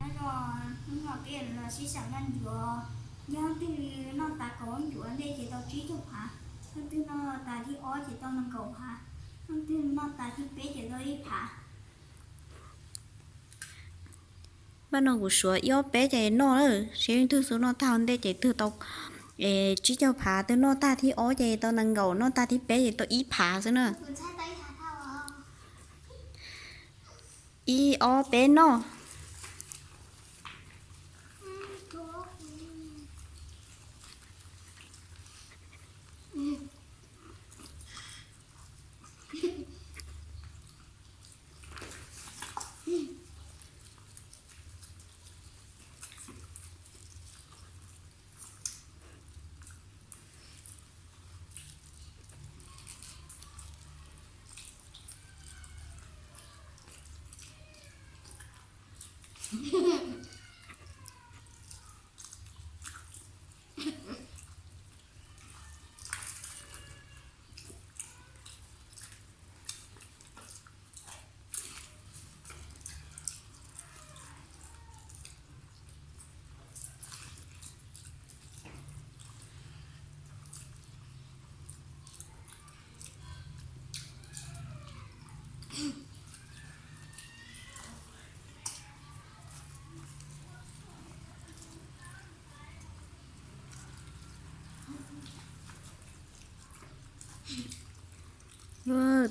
Hnub no peb los sib xeem noj ncuav, yog leej twg noj tas kaum ob ncuav ntej ces tau tsib caug phav, leej twg noj tas thib ob ces tau nees nkaum phav, leej twg noj tas thib peb ces tau ib phav. Npaj no kuv suav ib ob peb ces noj, seb leej twg xub noj tag ntej ces twg tau tsib caug phav, twg noj tag thib ob ces tau nees nkaum, noj tag thib peb ces tau ib phav xwb na. Ib ob peb noj.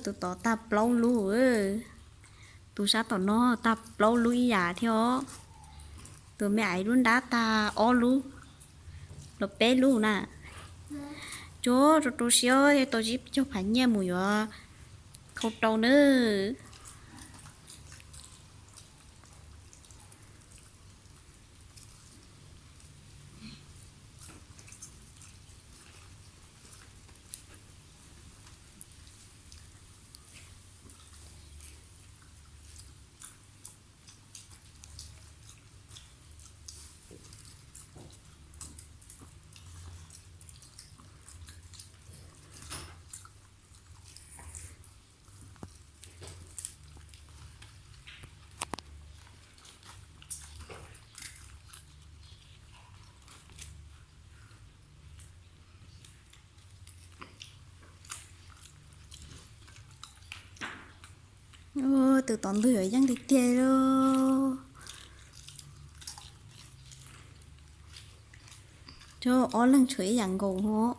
Tus tod tag plaub lub, tus sab tom no tag plaub lub ib yam thiab os. Tus me aiv lub nrab tag ob lub los peb lub na. Tsuag rau rau siab tau tsib caug phav nyiaj mus yuav khau rau nawb. Tus tod ntug yuav yeej tiag tiag li. Cov ob leeg tshuav ib yam nkaus os.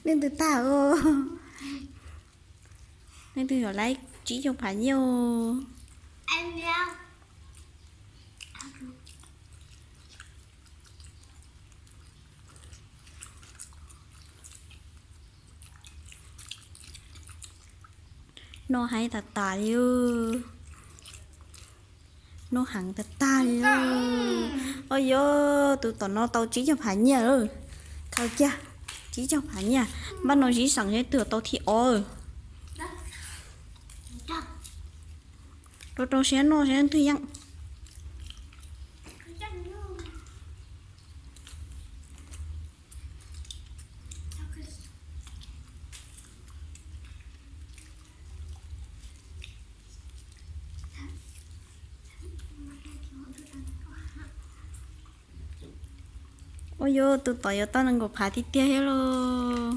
Leej twg tag os? Leej twg yuav laib tsib caug phav nyiaj os? Noj heev tas tas li. Noj heev tas tas li. Ua yog tus tom no tau tsib caug phav nyiaj lawm. Khaws kiag, tsib caug phav nyiaj. Npaj no sib xeem seb twg tau thib ob. Rau rau siab noj seb twg yeej. Ua yog tus tod yuav tau nees nkaum phav tiag tiag thiab lauj.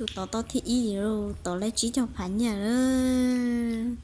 Tus tod tau thib ib, tau lawm tsib caug phav nyiaj lawm.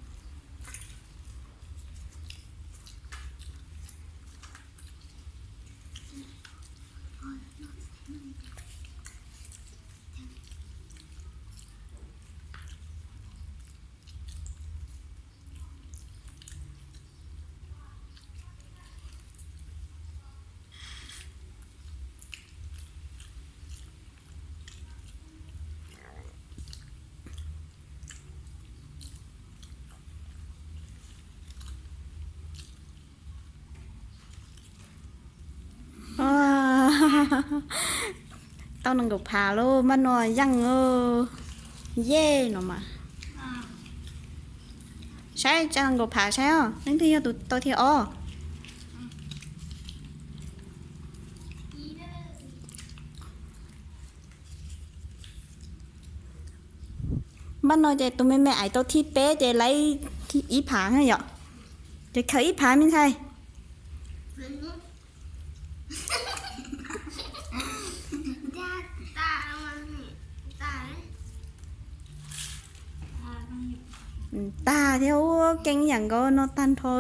Tau nees nkaum phav lauj, npaj no yeej. Yej no mas. Saib tsa nees nkaum phav saib os, leej twg yog tus tau thib ob. Npaj no ces tus me me ais tau thib peb ces lawv ib phav na yom. Ces khaws ib phav me ntxhais. Tag thiab, ua keej ib yam nkaus no tag nrho.